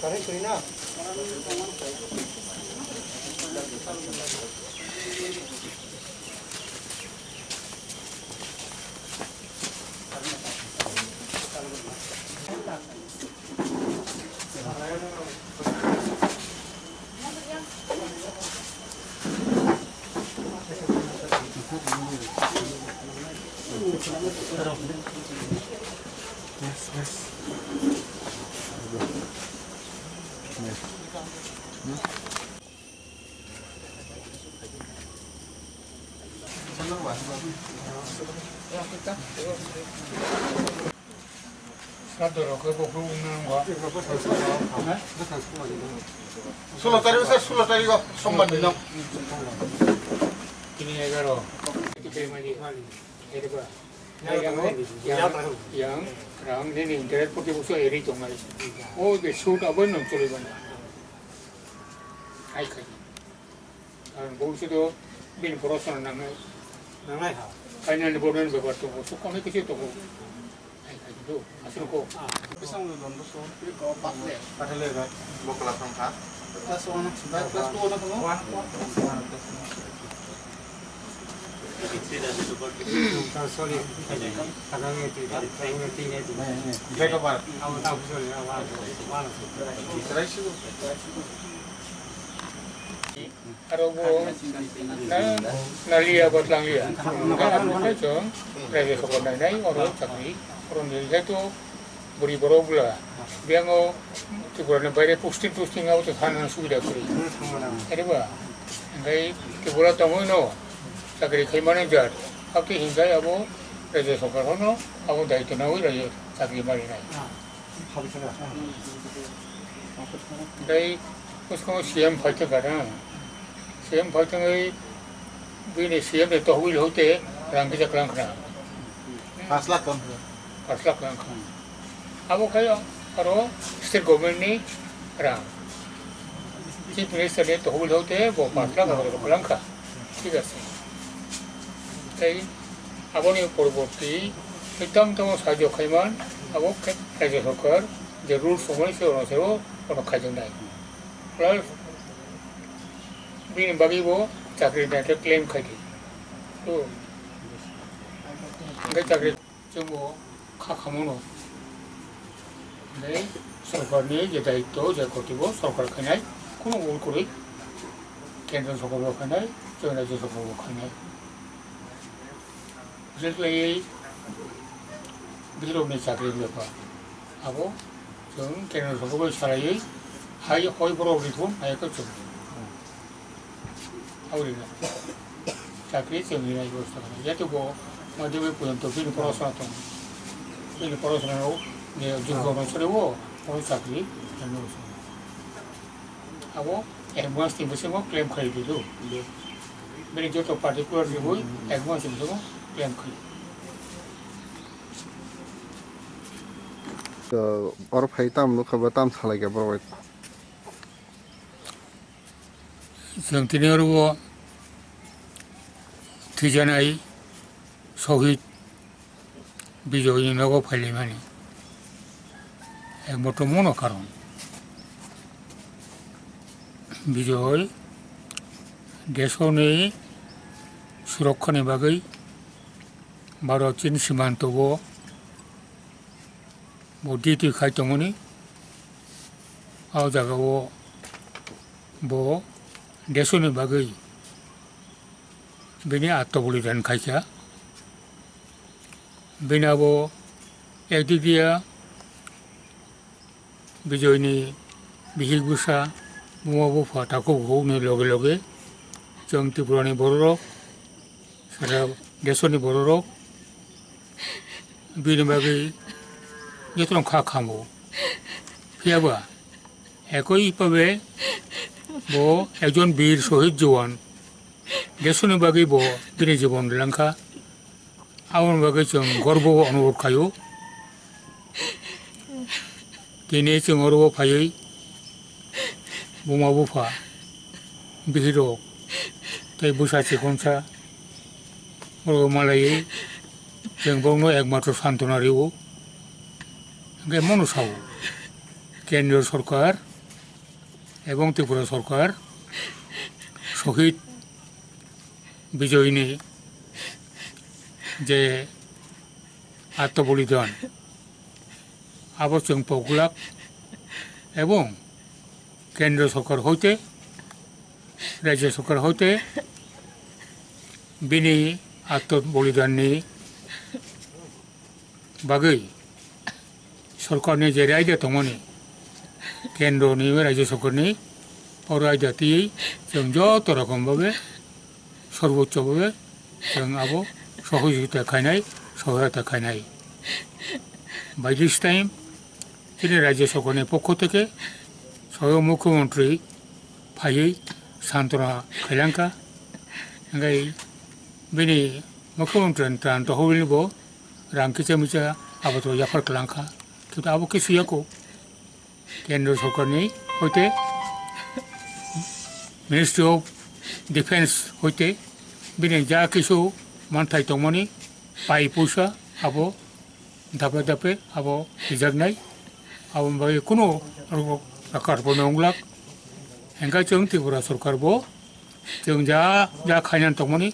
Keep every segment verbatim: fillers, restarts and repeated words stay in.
Sulo tarik, sir, sulo tarik o, sombar dino. Tini egaro. Yang, yang, rang nini interest poti buso eri tongai. O de shoot abo nong choli bana. Hai khai. Ang bongsi do bin porosono nangnai. Nangnai ha. Kainani bornani bepar tongo, sokoni kisi tongo. Hai khai do, asal ko. Bising lo don boso. Patle. Patle ga. Bokla thang kha. Class one, class two na tongo. One, one, one. Sorry. Date of birth. Aro bo na, na liya ba tlang liya. Hingke abo khe chwng raijyo sokol nai nai oro chakri. Oro ni jehetu bwrwi borok bwla biyang o Tripura ni baire posting tosting abo to thana subida kwrwi. Are ba? Hingke Tripura tongwi no chakri khai mani jat. Hakhe hingke abo raijyo sokol no abo daityo nawi raijyo chakri mari nai. Tei bwskango C M phaikha na. C M phaikha wngwi bini C M ni tohwi hoite rang kisa kwlang khna. Pash lakh kwlang khna. Pash lakh kwlang khna. Abo khai aro state government ni rang. Chief Minister ni tohwi hoite bo pash lakh abo kwlang kha. Thik ase. Tei aboni poroborti tei tamo tamo sahajyo khaiman, abo khe raijyo sorkar je rules tongmani se ono se o ono khaijaknai. Plus bini bagwi bo chakri naikhe claim khai di. To, hingke chakri Chwngbo kha khamono. Hwnwi sorkarni je daityo, je kortibyo sorkar khainai, kunu ul kwrwi kendro sorkarbo khainai, chwng rajyo sorkarbo khainai. Bises khlaiwi bwswrokni chakri bepar abo chwng kendro sorkarbai salaiwi hai hoi borok rikhu hai khe chwng. Aurina. Chakri chwng rinai bwswk. Yate bo madhyamik porjonto bini porosona tong. Bini porosona rok je jugbo no sore o, o chakri ano. Abo ek mas ni bisingo claim khai dido. Bini joto particular ribui ek mas ni bisingo claim khai. To oro phai tam nukha ba tam salai kha borok. Chwng tini oro o thwijanai Sohid Bijoyni nogo phailaimani. Ekmatro mono karon. Bijoy desoni surokkhani bagwi Bharat Chin simanto o bo duty khai tongmani. O jaga o bo desoni bagwi bini atmobolidan khaikha. Bini abo ekdikia Bijoyni bihik bwsa, buma bupha, takhuk bukhukni loge loge chwng Tripurani bororok, sara desoni bororok bini bagwi jotono kha khamu. Phiya ba ekoi bhabe bo ekjon bir sohid jowan, desoni bagwi bo bini jibon rwlangkha. Aboni bagwi chwng gorbo onubodh khaio. Tini chwng oro o phaiwi buma bupha, bihirok tei bwsa chikonsa oro malaiwi chwng borokno ekmatro santona rio. Hwnkhe mono sao, kendriyo sorkar Ebong Tripura Sorkar Shohid Bijoyni je atmobolidan, abo chwng pok glak, ebong Kendro Sorkar hoite, Rajya Sorkar hoite bini atmobolidanni bagwi sorkarni je raida tongmani, kendroni, rajya sorkarni o raida twiwi chwng joto rokom babe, sorboccho babe chwng abo sohojogita khainai, sohayota khainai. By this time, chini rajya sorkarni pokho theke soyong mukhyamantri phaiwi santona khailangkha. Hingkhai bini mukhyamantri ni tran tohorni bo rang kicha micha aboto yaphar kwlangkha, kintu abo khe suyako. Kendro Sorkarni hoite, Ministry of Defence hoite bini ja kisu manthai tongmani pai puisa abo dape dape abo rijaknai, abo bai kunu rokar bo nonglak. Hingkhe chwng Tripura Sorkar bo chwng ja, ja khainani tongmani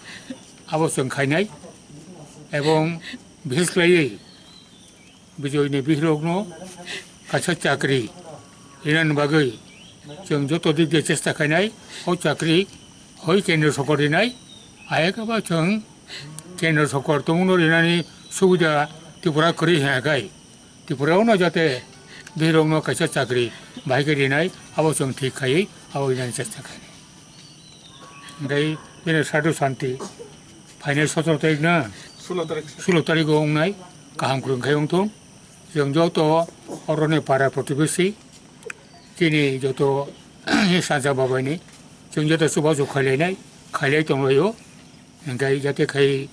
abo chwng khainai, ebong bishesh khlaiwi Bijoyni bihirokno kaisa chakri rinani bagwi chwng joto dik de chesta khainai, o chakri hoi Kendro Sorkar rinai, ayakhe ba chwng Kendro Sorkar tongmungno rinani subida Tripura kwrwi hwnkhai Tripura-o no jate bihirokno kaisa chakri bahai khe rinai, abo chwng thik khaiwi abo rinani chesta khainai. Hingkhai bini Sadhu Santi phainai sotoro tarik na? Sulo tarik. Sulo tarigo wngnai, kaham kwrwng khai wngthung. Chwng joto oroni para protibesi, chini joto sanja babaini, chwng joto chubachu khailainai, khailai tonglaio. Hingkhai jate khai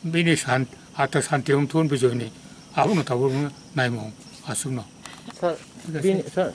bini san-, atma santi wngthun Bijoyni, abono tabukno naimung aswkno. Sir, Thik ase. Bini, sir,